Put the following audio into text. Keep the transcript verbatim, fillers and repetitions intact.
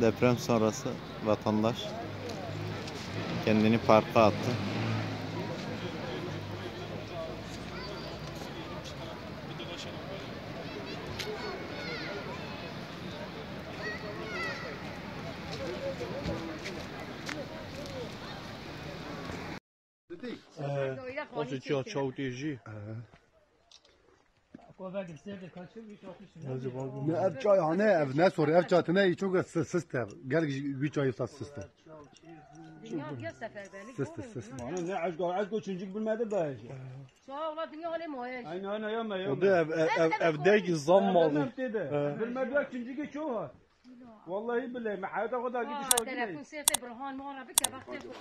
Deprem sonrası vatandaş kendini parka attı. Ee, Nasıl çiğ çaw têjî? Ne ev çay hane ev ne sor ev çatine iyi çok sist ev. Gel bir çay usta sist ev. Dünya bir seferberlik Sist olur. Sist. Ana ne aşk aşk o çocuk bilmedi be. Sağ ol dünya hale moye. Aynen aynen yama yama. O da ev ev ev, ev de ki zam malı. Bilmedi ya çocuk çoğu. Vallahi billahi me hayata kadar gidiş Aa, o telefon serte Burhan mora bir kebak telefon.